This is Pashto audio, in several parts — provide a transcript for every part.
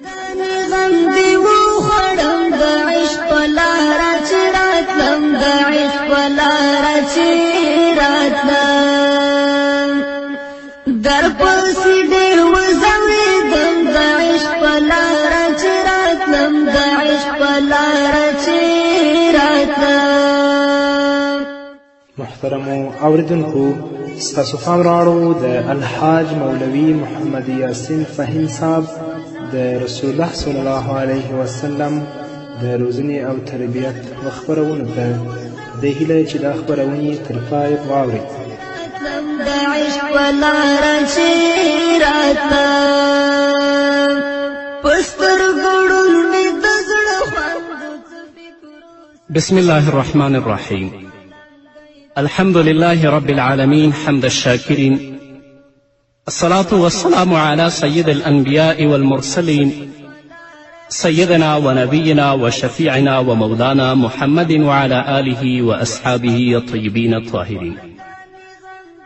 غم دې وخوړم د عشق په لاره چې راتلم، د عشق په لاره چې راتلم، در پسې ډېر وځورېدم، د عشق په لاره چې راتلم، د عشق په لاره چې راتلم. محترمو اوریدونکو، ستاسو پام راړو د الحاج مولوي محمد یاسین فهیم صاحب د رسول الله صلی الله علیه وسلم د روزنې او تربیت و خپرونو ته. د هیله چې دا خپرونې تر پای واورئ. د عشق په لاره چې راتلم، په سترګو ړوند مې د زړه خوند. بسم الله الرحمن الرحیم. الحمد لله رب العالمين، حمد الشاكرين، الصلاة والسلام على سيد الأنبياء والمرسلين، سيدنا ونبينا وشفيعنا ومولانا محمد وعلى آله وأصحابه الطيبين الطاهرين.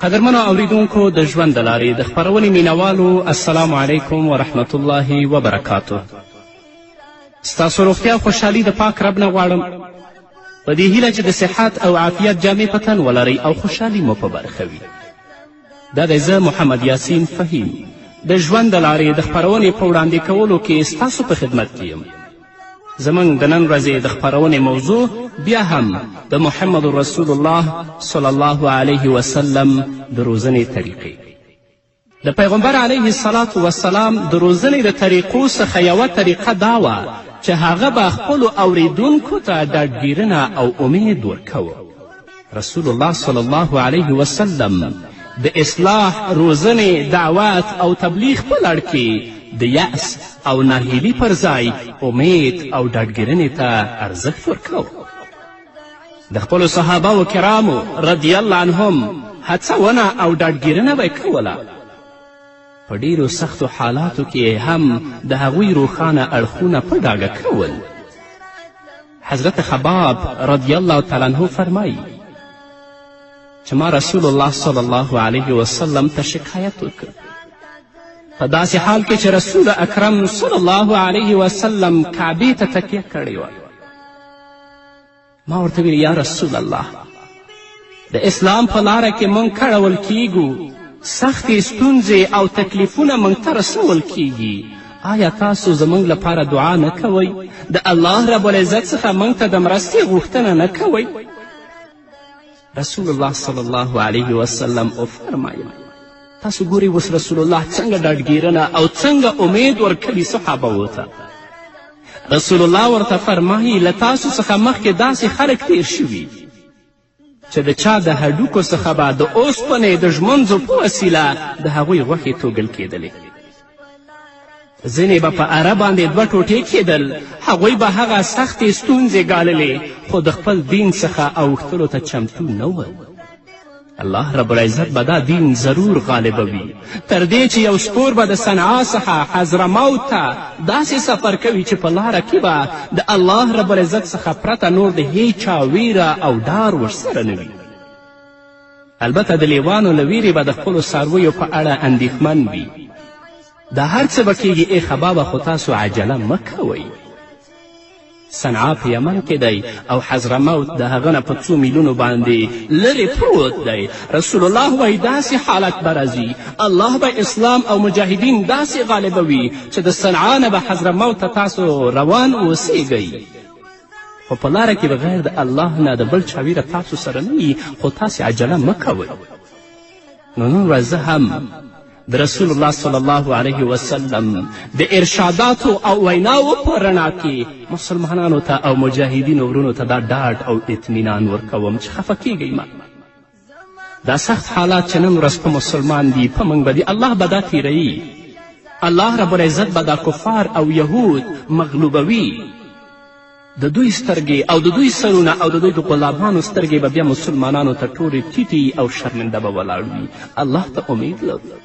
قدرمنو اوریدونکو، د ژوند د لارې د خپرونې مینوالو، السلام علیکم ورحمت الله وبرکاته. ستاسو روغتیا او خوشحالي د پاک رب نه غواړم، په دې هیله چې د صحت او عافیت جامې په تن ولرئ او خوشحالي مو په برخه وي. دا دی زه محمد یاسین فهیم د ژوند د لارې د خپرونې په وړاندې کولو کې ستاسو په خدمت کې یم. زموږ د نن ورځې د خپرونې موضوع بیا هم د محمد رسول الله صلی الله علیه وسلم د روزنې طریقې. د پیغمبر علیه الصلاة وسلام د روزنې د طریقو څخه یوه طریقه دا وه چې هغه به خپلو اوریدونکو ته ډاډګیرنه او امید ورکوه. رسول الله صلی الله علیه وسلم د اصلاح، روزنې، دعوت او تبلیغ په لړ کې د یأس او ناهیلي پر ځای امید او ډاډګیرنې ته ارزښت ورکوه. د خپلو صحابه و کرامو رضی الله عنهم هڅونه او ډاډګیرنه به یې کوله. په ډیرو سختو حالاتو کې هم د هغوی روښانه اړخونه په ډاګه کول. حضرت خباب رضی الله تعالی عنه فرمایي چې ما رسول الله صلی الله علیه وسلم ته شکایت وکړ، په داسې حال کې چې رسول اکرم صلی الله علیه وسلم کعبې ته تکیه کړې وه. ما ورته ویل، یا رسول الله، د اسلام په لاره کې موږ کړول کیږو، سختې ستونزې او تکلیفونه موږ ته رسول کیږي، آیا تاسو زموږ لپاره دعا نه کوئ؟ د الله رب العزت څخه موږ ته د مرستې غوښتنه نه کوئ؟ رسول الله صلی الله علیه وسلم وفرمایل. تاسو ګورئ اوس رسول الله څنګه ډاډګیرنه او څنګه امید ورکوي صحابه ته. رسول الله ورته فرمایي، له تاسو څخه مخکې داسې خلک تیر شوي چې د چا د هډوکو څخه به د اوسپنې د ږمنځو په وسیله د هغوی غوښې توږل کېدلې، ځینې به په اره باندې دوه ټوټې کېدل، هغوی به هغه سختې ستونزې ګاللې، خو د خپل دین څخه اوښتلو ته چمتو نه ول. الله رب العزت به دا دین ضرور غالبوي، تر دې چې یو سپور به د صنعا څخه حضرموت ته داسې سفر کوي چې په لاره کې به د الله رب العزت څخه پرته نور د هیچا ویره او ډار ورسره نه وي. البته د لیوانو له ویرې به د خپلو څارویو په اړه اندېښمن وي. دا هر څه به کیږي ای خبابه، خو تاسو عجله مه کوئ. صنعا په یمن کې دی او حضرموت د هغه نه په څو میلونو باندې لرې پروت دی. رسول الله وایي داسې حالت به راځي، الله به اسلام او مجاهدین داسې غالبوي چې د صنعا نه به حضرموت ته تاسو روان اوسیږئ، خو په لاره کې به غیر د الله نه د بل چا ویره تاسو سره نه وي، خو تاسې عجله مه کوئ. نو نن ورځ زه هم د رسول الله صلی الله علیه وسلم د ارشاداتو او ویناوو په رڼا کې مسلمانانو ته او مجاهدینو ورونو ته دا ډاډ او اطمینان ورکوم چې خفه کیږئ مه. دا سخت حالات چې نن ورځ په مسلمان دي، په موږ به دي، الله به دا تیروي، الله رب العزت به دا کفار او یهود مغلوبوي. د دوی سترګې او د دوی سرونه او د دوی د غلامانو سترګې به بیا مسلمانانو ته ټولې ټیټې او شرمنده به ولاړ وي. الله ته امید لرو.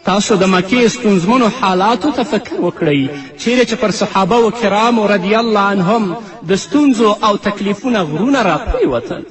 تاسو د مکې ستونزمنو حالاتو ته فکر وکړئ، چیرې چې پر صحابه و کرامو رضی الله عنهم د ستونزو او تکلیفونه غرونه راپرېوتل.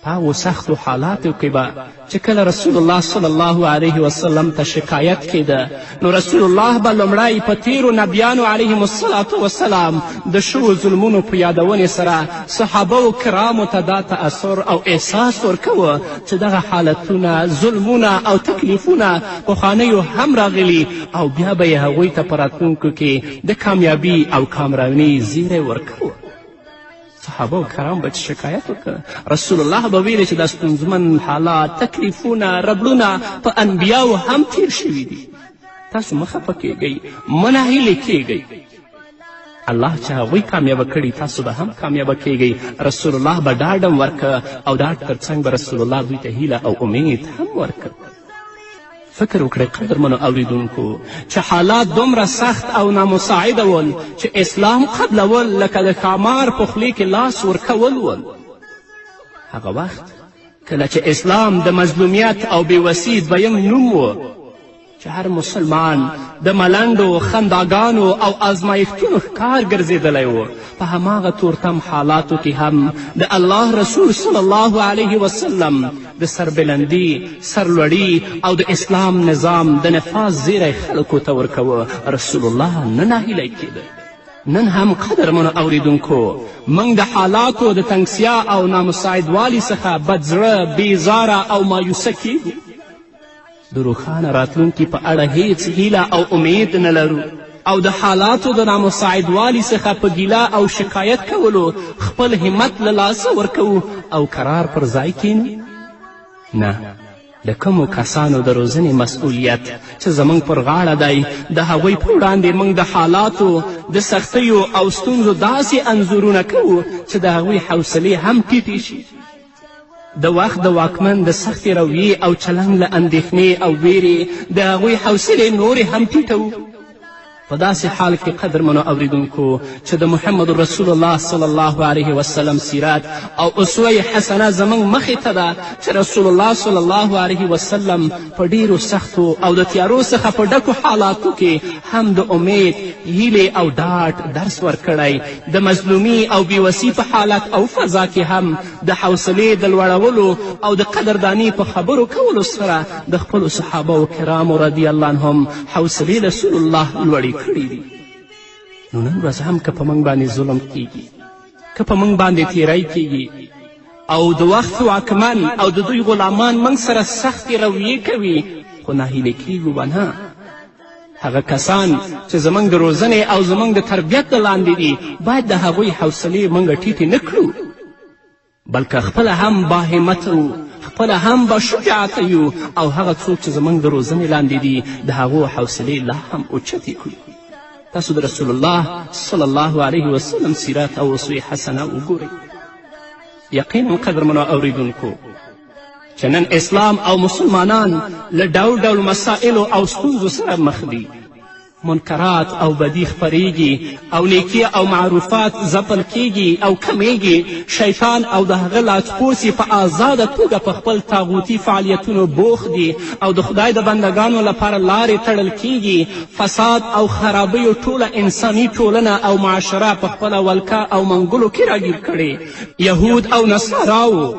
په هغو سختو حالاتو کې به چې کله رسول الله صلی الله علیه وسلم ته شکایت کېده، نو رسول الله به لومړی په تیرو نبیانو علیهم الصلاة وسلام د شوو ظلمونو په یادونې سره صحابه و کرامو ته دا تأثر او احساس ورکوه چې دغه حالتونه، ظلمونه او تکلیفونه پخوانیو هم راغلي، او بیا به یې هغوی ته په راتلونکو کې د کامیابي او کامراني زیری ورکوه. صحابه کرام به چې شکایت وکړ، رسول الله به ویلې چې دا ستونزمن حالات، تکلیفونه، ربړونه په انبیاو هم تیر شوي دي، تاسو مه خفه کیږئ، مه ناهیلې کیږئ، الله چې هغوی کامیابه کړي تاسو به هم کامیابه کیږئ. رسول الله به ډاډ هم ورکه او ډاډ ترڅنګ به رسول الله دوی ته هیله او امید هم ورکه. فکر وکړئ قدرمنو اوریدونکو چې حالات دومره سخت او نامساعده ول چې اسلام قبلول لکه د ښامار په خولې کې لاس ورکول ول. هغه وخت کله چې اسلام د مظلومیت او بېوسي دویم نوم و، چې هر مسلمان د ملنډو، خنداګانو او ازمایښتونو ښکار ګرځېدلی و، په هماغه تورتم حالاتو کې هم د الله رسول صلی الله علیه وسلم د سربلندي، سرلوړي او د اسلام نظام د نفاذ زیری خلکو ته ورکوه. رسول الله نه ناهیلی کېده. نن هم قدرمنو اوریدونکو موږ د حالاتو د تنګسیا او نامساعدوالي څخه بدزړه، بېزاره او مایوسه کیږو. د روښانه راتلونکي په اړه هیڅ هیله او امید نه لرو او د حالاتو د نامساعدوالي څخه په ګیله او شکایت کولو خپل همت له لاسه ورکوو او کرار پر ځای کینو. نه، د کومو کسانو د روزنې مسؤلیت چې زموږ پر غاړه دی، د هغوی په وړاندې موږ د حالاتو د سختیو او ستونزو داسې انځورونه کوو چې د هغوی حوصلې هم ټیټې شي. د وخت د واکمن د سختې رویې او چلند له اندېښنې او ویرې د هغوی حوصلې نورې هم ټیټوو. په داسې حال کې قدرمنو اوریدونکو چې د محمد رسول الله صلی الله علیه وسلم سیرت او اسوه حسنه زموږ مخې ته ده چې رسول الله صلی الله علیه وسلم په ډیرو سختو او د تیارو څخه په ډکو حالاتو کې هم د امید، هیلې او ډاډ درس ورکړی، د مظلومي او بېوسي په حالت او فضا کې هم د حوصلې د لوړولو او د قدرداني په خبرو کولو سره د خپلو صحابه کرامو رضی الله عنهم حوصلې رسول الله لوړې کړې دي. نو نن ورځ هم که په موږ باندې ظلم کیږي، که په موږ باندې تیری کیږي او د وخت واکمن او د دوی غلامان موږ سره سختې رویې کوي، خو ناهیلې کیږو به نه. هغه کسان چې زموږ د روزنې او زموږ د تربیت د لاندې دي، باید د هغوی حوصلې موږ ټیټې نه کړو، بلکه خپله هم باهمته و، خپله هم باشجاعته یو او هغه څوک چې زموږ د روزنې لاندې دي د هغو حوصلې لا هم اوچتې کړو. تاسو د رسول الله صلی الله علیه وسلم سیرت او اسوې حسنه وګورئ. یقینا قدرمنو اوریدونکو چې نن اسلام او مسلمانان له ډول ډول مسائلو او ستونزو سره مخ دي. منکرات او بدی خپریږي او نیکي او معروفات ځپل کیږي او کمیږي. شیطان او د هغه لاسپوڅي په آزاده توګه په خپل طاغوتي فعالیتونو بوخت دي او د خدای د بندګانو لپاره لارې تړل کیږي. فساد او خرابیو ټوله انساني ټولنه او معاشره په خپله ولکه او منګولو کې راګیر کړې. یهود او نصاراو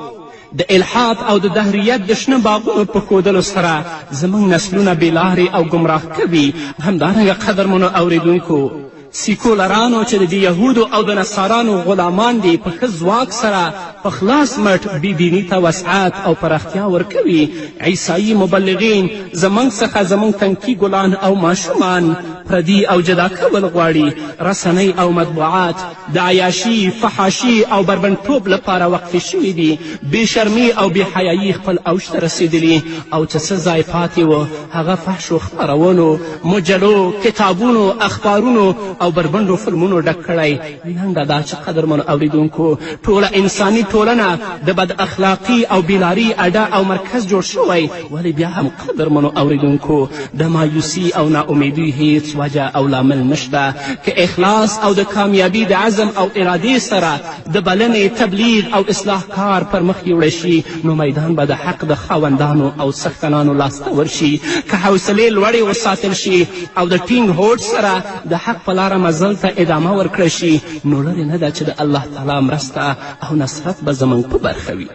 د الحاد او د دهریت د شنه باغونو په ښودلو سره زموږ نسلونه بېلارې او ګمراه کوي. همدارنګه قدرمنو اوریدونکو، سیکولرانو چې د دې یهودو او د نصارانو غلامان دي، په ښه ځواک سره په خلاص مټ بېدیني ته وسعت او پراختیا ورکوي. عیسایي مبلغین زموږ څخه زموږ تنکي ګلان او ماشومان پردي او جدا کول غواړي. رسنۍ او مطبوعات د عیاشي، فحاشي او بربنډتوب لپاره وقفې شوي دي. بې شرمي او بې حیایي خپل اوج ته رسېدلي او چې څه ځای پاتې و هغه فحشو خپرونو، مجلو، کتابونو، اخبارونو او بربنډو فلمونو ډک کړی. لنډه دا چې قدرمنو اوریدونکو، ټوله انساني ټولنه د بد اخلاقي او بېلاري اډه او مرکز جوړ شوی، ولې بیا هم قدرمنو اوریدونکو د مایوسی او ناامیدي هیڅ وجه او لامل نشته. که اخلاص او د کامیابي د عزم او ارادې سره د بلنې، تبلیغ او اصلاح کار پر مخ یوړی شي، نو میدان به د حق د خاوندانو او څښتنانو لاسته ورشي. که حوصلې لوړې وساتل شي او د ټینګ هوډ سره د حق په لاره مزل ته ادامه ورکړی شي، نو لرې نه ده چې د الله تعالی مرسته او نصرت به زموږ په برخه وي.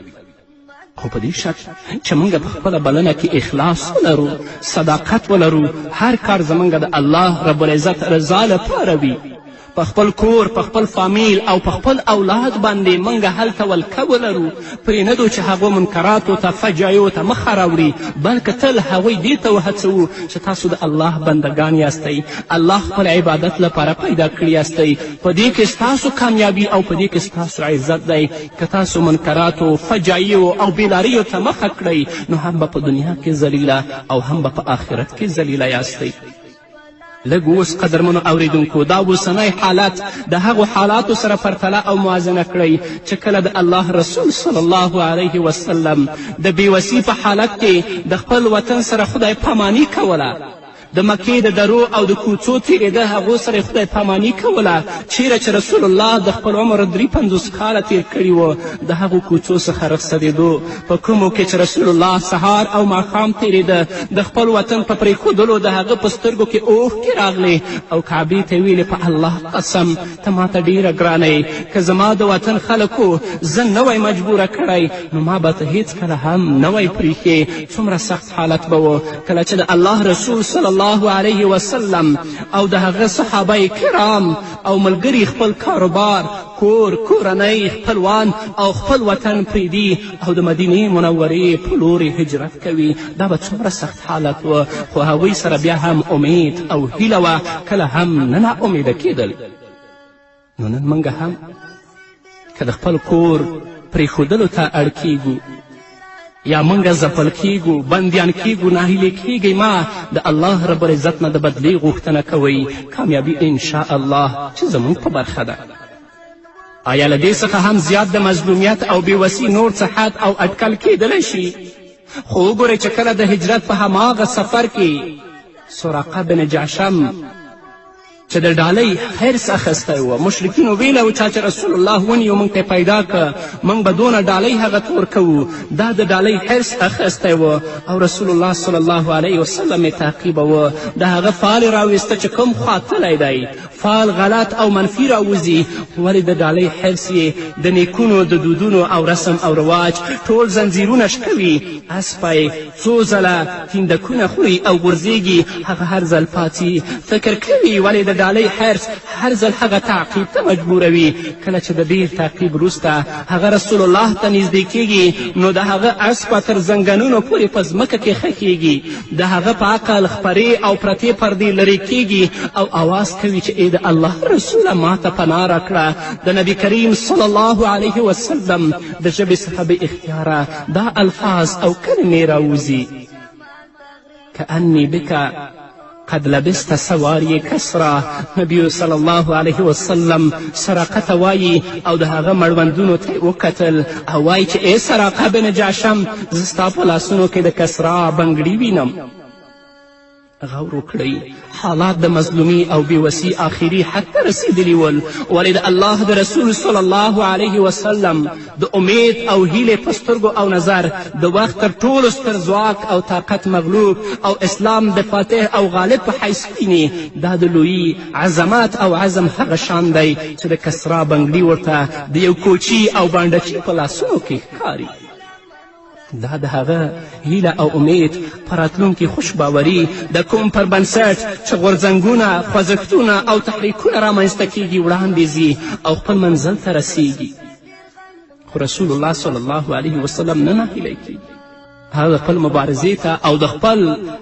خو په دې شرط چې موږ په خپله بلنه کې اخلاص ولرو، صداقت ولرو، هر کار زموږ د الله رب العزت رضا لپاره وي. په خپل کور، په خپل فامیل او په خپل اولاد باندې موږ هلته ولکه ولرو، پرېنږدو چې هغو منکراتو ته، فجایعو ته مخه راوړي، بلکې تل هغوی دې ته وهڅوو چې تاسو د الله بندګان یاستئ، الله خپل عبادت لپاره پیدا کړي یاستئ، په دې کې ستاسو کامیابي او په دې کې ستاسو عزت دی. که تاسو منکراتو، فجایعو او بېلاریو ته مخه کړئ نو هم به په دنیا کې ذلیله او هم به په آخرت کې ذلیله یاستئ. لږ اوس قدرمنو اوریدونکو دا اوسنی حالت د هغو حالاتو سره پرتله او موازنه کړئ چې کله د الله رسول صلی الله علیه وسلم د بېوسي په حالت کې د خپل وطن سره خدای پاماني کوله، د مکې د درو او د کوڅو تېرېده، هغو سره یې خدای پاماني کوله، چیرې چې رسول الله د خپل عمر 53 کاله تېر کړي و، د هغو کوڅو څخه رخصتېدو په کومو کې چې رسول الله سهار او ماښام تېرېده، د خپل وطن په پرېښودلو د هغه په سترګو کې اوښکې راغلې او کعبې ته یې ویلې په الله قسم ته ماته ډېره ګرانه یې، که زما د وطن خلکو زه نه وای مجبوره کړی نو ما به ته هیڅکله هم نه وای پرېښې. څومره سخت حالت به و کله چې د الله رسول صلی الله علیه وسلم او د هغه صحابه کرام او ملګري خپل کاروبار، کور، کورنۍ، خپلوان او خپل وطن پرېږدي او د مدینې منورې په لورې هجرت کوي. دا به څومره سخت حالت و، خو هغوی سره بیا هم امید او هیله وه، کله هم نه ناامیده کېدل. نو نن موږ هم که د خپل کور پرېښودلو ته اړ کیږو یا موږ ځپل کیږو، بندیان کیږو، ناهیلې کیږئ ما، د الله رب العزت نه د بدلې غوښتنه کوئ، کامیابي انشاء الله چې زموږ په برخه ده. آیا له دې څخه هم زیات د مظلومیت او بېوسي نور څه حد او اټکل کیدلی شي؟ خو وګورئ چې کله د هجرت په هماغه سفر کې سراقه بن جعشم چې د ډالۍ حرص اخیستی و، مشرکینو ویلی و چا چې رسول الله ونیو موږ ته پیدا که، موږ به دونه ډالۍ هغه ته ورکوو. دا د ډالۍ حرص اخیستی و او رسول الله صلی الله علیه وسلم یې تعقیبوه. د هغه فال یې راویسته چې کوم خوا تللی دی، فال غلط او منفي راوځي، ولې د ډالۍ حرص یې د نیکونو د دودونو او رسم او رواج ټول زنځیرونه شکوي. اسپه یې څو ځله تیندکونه خوري او غورځېږي، هغه هر ځل پاڅي، فکر کوي ولې د ډالۍ حرص هر ځل هغه تعقیب ته مجبوروي. کله چې د ډېر تعقیب وروسته هغه رسول الله ته نږدې کیږي نو د هغه اسپه تر زنګنونو پورې په ځمکه کې ښخیږي، د هغه په عقل خپرې او پرتې پردې لرې کیږي او اواز کوي چې ای د الله رسوله ما ته پناه راکړه. د نبي کریم صلی الله علیه وسلم د ژبې څخه بې اختیاره دا الفاظ او کلمې راوځي: کأني بک قد لبست سواری کسرا. نبی صلی الله علیه وسلم سراقه ته وایي او د هغه مړوندونو ته یې وکتل او وایي چې ای سراقه بن جعشم، زه ستا په لاسونو کې د کسرا بنګړي وینم. غور وکړئ، حالات د مظلومي او بېوسي آخري حد ته رسېدلي ول، ولې د الله د رسول صلی الله علیه وسلم د امید او هیلې په سترګو او نظر د وخت تر ټولو ستر ځواک او طاقت مغلوب او اسلام د فاتح او غالب په حیث ویني. دا د لویي عظمت او عزم هغه شان دی چې د کسرا بنګړي ورته د یو کوچي او بانډچي په لاسونو کې ښکاري. دا د هغه هیله او امید په راتلونکي خوشباوري د کوم پر بنسټ چې غورځنګونه، خوځښتونه او تحریکونه رامنځته کیږي وړاندې ځي او خپل منزل ته رسیږي. خو رسول الله صلی الله علیه وسلم نه ناهیلی کیږي، هغه خپل مبارزې ته او د خپل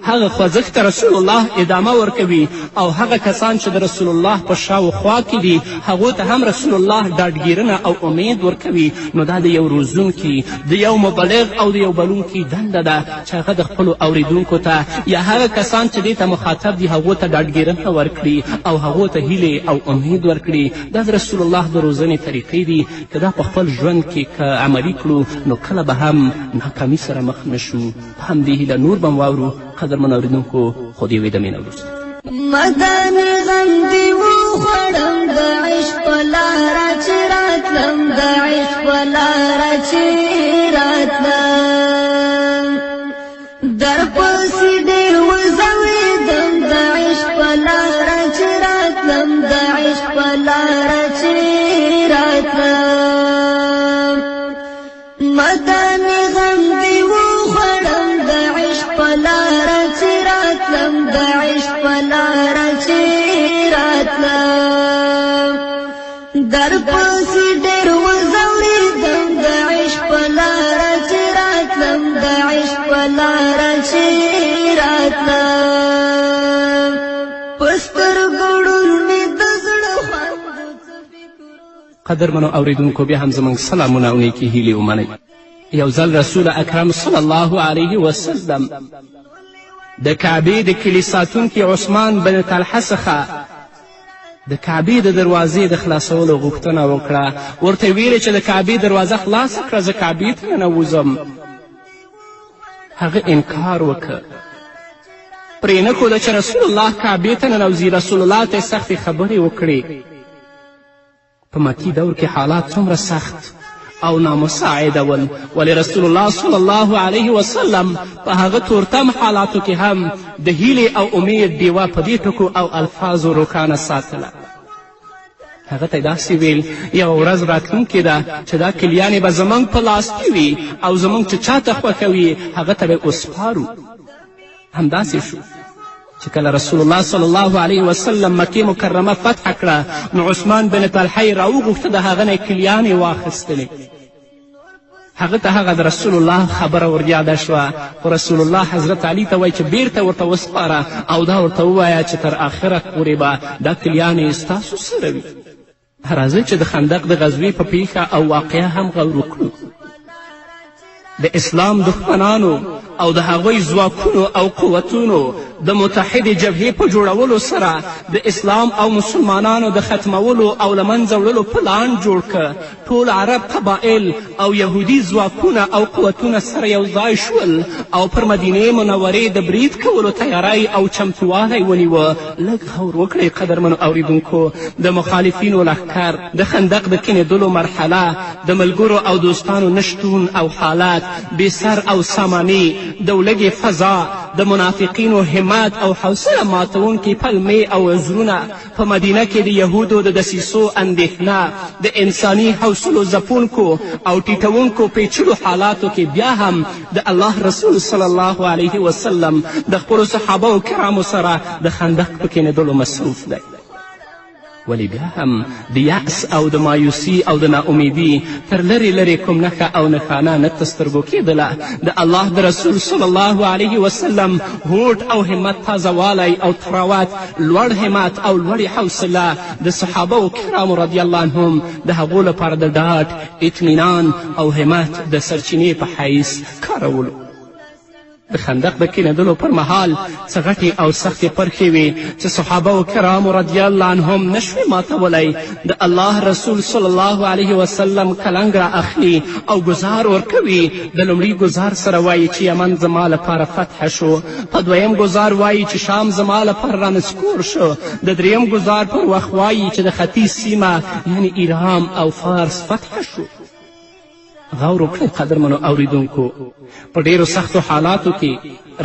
هغه خوځښت ته رسول الله ادامه ورکوي او هغه کسان چې د رسول الله په شاو خوا کې دي هغو ته هم رسول الله ډاډګیرنه او امید ورکوي. نو دا د یو روزونکي، د یو مبلغ او د یو بلونکي دنده ده چې هغه د خپلو اوریدونکو ته یا هغه کسان چې دې ته مخاطب دي هغو ته ډاډګیرنه ورکړي او هغو ته هیلې او امید ورکړي. دا د رسول الله د روزنې طریقې دي. که دا په خپل ژوند کې که عملي کړو نو کله به هم ناکامي سره مخ نه شو. په همدې هیله نور به هم واورو قدرمنو اورېدونکو، خو د یوې دمې نه وروسته. مدن غم دې وخوړم د عشق په لاره چې راتلم، د عشق په لاره چې راتلم، در پسې ډېر وځورېدم، د عشق په لاره چې راتلم، د عشق په لاره چې راتلم، مدن غم راتلم. در پسې ډېر وځورېدم د عشق په لاره چې راتلم، د عشق په لاره چې راتلم. په سترګو ړوند مې د زړه خوند. قدرمنو اوریدونکو، بیا هم زموږ سلامونه او نیکې هیلې ومنئ. یو ځل رسول اکرم صلی الله علیه وسلم د کعبې د کلي ساتونکي عثمان بن طلحه څخه د کعبې د دروازې د خلاصولو غوښتنه وکړه. ورته یې ویلې چې د کعبې دروازه خلاصه کړه، زه کعبې ته ننوځم. هغه انکار وکړ، پرې نه ښوده چې رسول الله کعبې ته ننوځي. رسول الله ته یې سختې خبرې وکړې. په مکي دور کې حالات څومره سخت او نامساعده ول، ولې رسول الله صلی الله علیه وسلم په هغه تورتم حالاتو کې هم د هیلې او امید ډیوه په دې ټکو او الفاظو روښانه ساتله. هغه ته داسې ویل: یوه ورځ راتلونکې ده چې دا کلیانې به زموږ په لاس کې وي او زموږ چې چاته خوښه وي هغه ته به یې وسپارو. همداسې شو چې کله رسول الله صلی الله علیه وسلم مکې مکرمه فتح کړه، نو عثمان بن طلحه یې راوغوښته، د هغه نه یې کلیانې واخیستلې. هغه ته هغه د رسول الله خبره وریاده شوه، خو رسول الله حضرت علی ته وایي چې بیرته ورته وسپاره او دا ورته ووایه چې تر آخرت پورې به دا کلیانې ستاسو سره وي. راځئ چې د خندق د غزوې په پیښه او واقعه هم غور وکړو. د اسلام دښمنانو او د هغوی ځواکونو او قوتونو د متحدې جبهې په جوړولو سره د اسلام او مسلمانانو د ختمولو او له منځه وړلو پلان جوړ که. ټول عرب قبایل او یهودي ځواکونه او قوتونه سره یو ځای شول او پر مدینې منورې د برید کولو تیاری او چمتووالی ونیوه. لږ غور وکړئ قدرمنو اوریدونکو، د مخالفینو لښکر، د خندق د کینېدلو مرحله، د ملګرو او دوستانو نشتون او حالت، بې سر او ساماني، د ولږې فضا، د منافقینو همت او حوصله ماتوونکې پلمې او عذرونه، په مدینه کې د یهودو د دسیسو اندېښنه، د انساني حوصلو ځپونکو او ټیټوونکو پیچلو حالاتو کې بیا هم د الله رسول صلی الله علیه وسلم د خپلو صحابه کرامو سره د خندق په کینېدلو مصروف دی. ولې بیا هم د یأس او د مایوسی او د ناامیدي تر لرې لرې کوم نښه او نښانه نه تر سترګو کېدله. د الله د رسول صلی الله علیه وسلم هوډ او همت تازهوالی او طراوت، لوړ همت او لوړې حوصله د صحابه کرامو رضی الله عنهم د هغو لپاره د ډاډ، اطمینان او همت د سرچینې په حیث کارولو. د خندق د کینېدلو پر مهال څه غټې او سختې پرښې وې چې صحابه و کرامو رضی الله عنهم نشوې ماتولی. د الله رسول صلی الله علیه وسلم کلنګ را اخلي او ګزار ورکوي. د لومړي ګزار سره وایي چې یمن زما لپاره فتح شو، په دویم ګزار وایي چې شام زما لپاره رانسکور شو، د دریم ګزار پر وخت وایي چې د ختیځ سیمه یعنی ایران او فارس فتح شو. غور وکړئ قدرمنو اوریدونکو، په ډیرو سختو حالاتو کې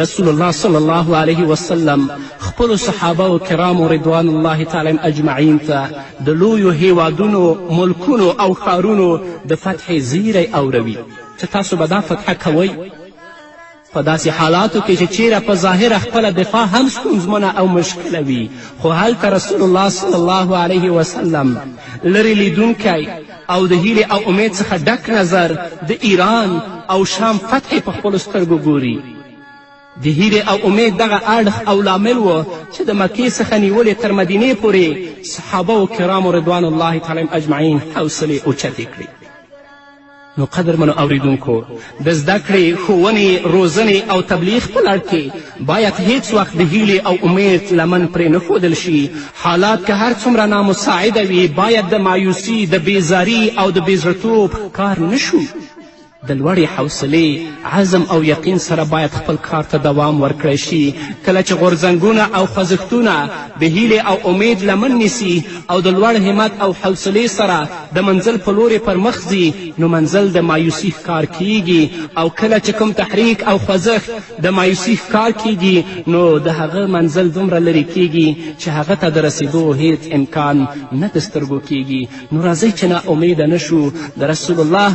رسول الله صلی الله علیه وسلم خپلو صحابه و کرامو رضوان الله تعالی اجمعین ته د لویو هیوادونو، ملکونو او ښارونو د فتحې زیری اوروي چې تاسو به دا فتحه کوئ. په داسې حالاتو کې چې چیرې په ظاهره خپله دفاع هم ستونزمنه او مشکله وي، خو هلته رسول الله صلی الله علیه وسلم لرې لیدونکی او د هیلې او امید څخه ډک نظر د ایران او شام فتحې په خپلو سترګو ګوري. د هیلې او امید دغه اړخ او لامل و چې د مکې څخه نیولې تر مدینې پورې صحابه و کرامو رضوان الله تعالی اجمعین حوصلې اوچتې کړې. نو قدرمنو اوریدونکو، د زده کړې، ښوونې، روزنې او تبلیغ په لړ کې باید هیڅ وخت د هیلې او امید لمن پرې نه ښودل شي. حالات که هر څومره نامساعده وي، باید د مایوسي، د بیزاري او د بېزړهتوب ښکار نه شو. د لوړې حوصلې، عزم او یقین سره باید خپل کار ته دوام ورکړی شي. کله چې غورځنګونه او خوځښتونه د هیلې او امید لمن نیسي او د لوړ همت او حوصلې سره د منزل په لورې پر مخ ځي، نو منزل د مایوسي ښکار کیږي، او کله چې کوم تحریک او خوځښت د مایوسي ښکار کیږي، نو د هغه منزل دومره لرې کیږي چې هغه ته د رسېدو هیڅ امکان نه د سترګو کیږي. نو راځئ چې نا امیده نه شو. د رسول الله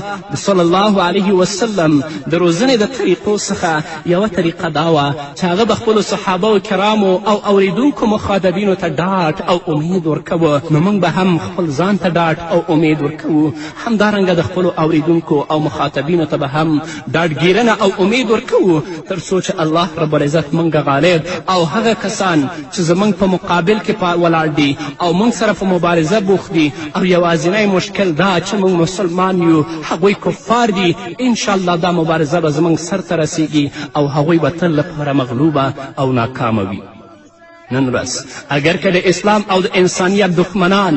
صلی الله علیه وسلم د روزنې د طریقو څخه یوه طریقه دا وه چې هغه به خپلو صحابه کرامو او اوریدونکو مخاطبینو ته ډاډ او امید ورکوه. نو موږ به هم خپل ځان ته ډاډ او امید ورکوو، همدارنګه د خپلو اوریدونکو او مخاطبینو ته به هم ډاډګیرنه او امید ورکوو، تر څو چې الله رب العزت موږ غالب او هغه کسان چې زموږ په مقابل کې ولاړ دي او موږ سره په مبارزه بوخت دي او یوازینی مشکل دا چې موږ مسلمان یو، هغوی کفار دي، انشاءالله دا مبارزه به زموږ سر ته رسیږي او هغوی به تل لپاره مغلوبه او ناکامه وي. نن ورځ اگر که د اسلام او د انسانیت دښمنان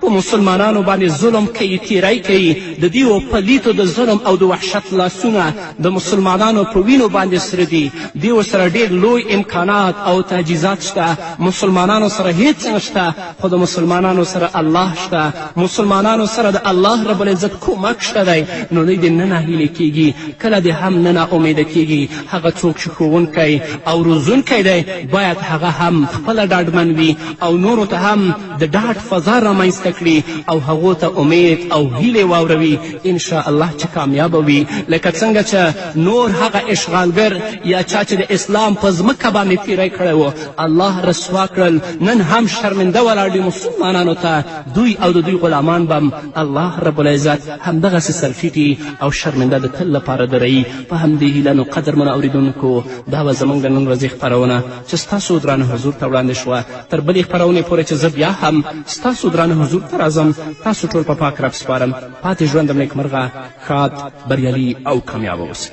په مسلمانانو باندې ظلم کوي، تیری کوي، د دیو پلیتو د ظلم او د وحشت لاسونه د مسلمانانو په وینو باندې سره دي، دیو سره ډیر لوی امکانات او تجهیزات شته، مسلمانانو سره هیڅ نشته، خو د مسلمانانو سره الله شته، مسلمانانو سره د الله رب العزت کومک شته دی. نو دوی دې نه ناهیلې کیږي، کله دې هم نه ناامیده کیږي. هغه څوک چې ښوونکی او روزونکی دی باید هغه هم خپله ډاډمن وي او نورو ته هم د ډاډ فضا رامنځته کړي او هغو ته امید او هیلې واوروي، انشاءالله چې کامیابه وي. لکه څنګه چې نور هغه اشغالګر یا چا چې د اسلام په ځمکه باندې تیری کړی و الله رسوا کړل، نن هم شرمنده ولاړ دي مسلمانانو ته. دوی او د دوی غلامان به الله رب العزت همدغسې سرټیټي او شرمنده د تل لپاره دروي. په همدې هیله نو قدرمنو اورېدونکو، دا وه زموږ د نن ورځې خپرونه چې ستاسو درانه حضور ته وړاندې شوه. تر بلې خپرونې پورې چې زه بیا هم ستاسو درانه حضور ته راځم، تاسو ټول په پاک رب سپارم. پاتې ژوند م نیکمرغه، ښاد، بریالي او کامیابه اوسئ.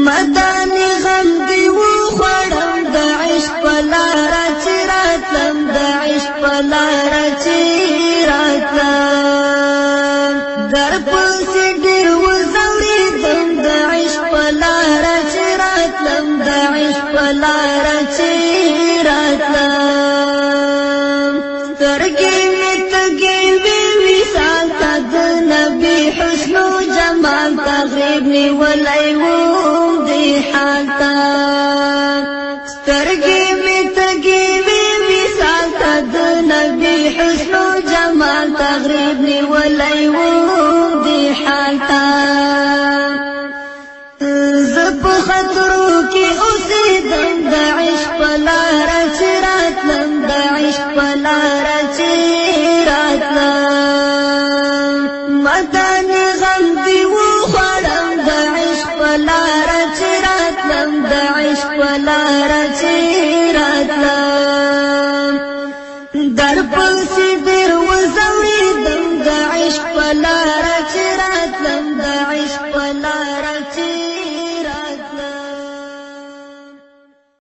مداني غم دې وخوړم د عشق په لاره چې راتلم، د عشق په لاره چې راتلم، در پسې ډېر وځورېدم، د عشق په لاره چې راتلم، د عشق په لاره چې راتلم، سترګې مې تږې وې وصال ته، د نبي حسن و جمال ته، غریب نیولی وم دې حال ته، سترګې مې تږې وې وصال ته، د نبي حسن و جمال ته، غریب نیولی وم دې حال ته. زه په خطرو کې اوسېدم، د عشق په لاره چې راتلم، د عشق په لاره چې راتلم، مداني غم دې وخوړم، د عشق په لاره چې راتلم، د عشق په لاره چې راتلم، در پسې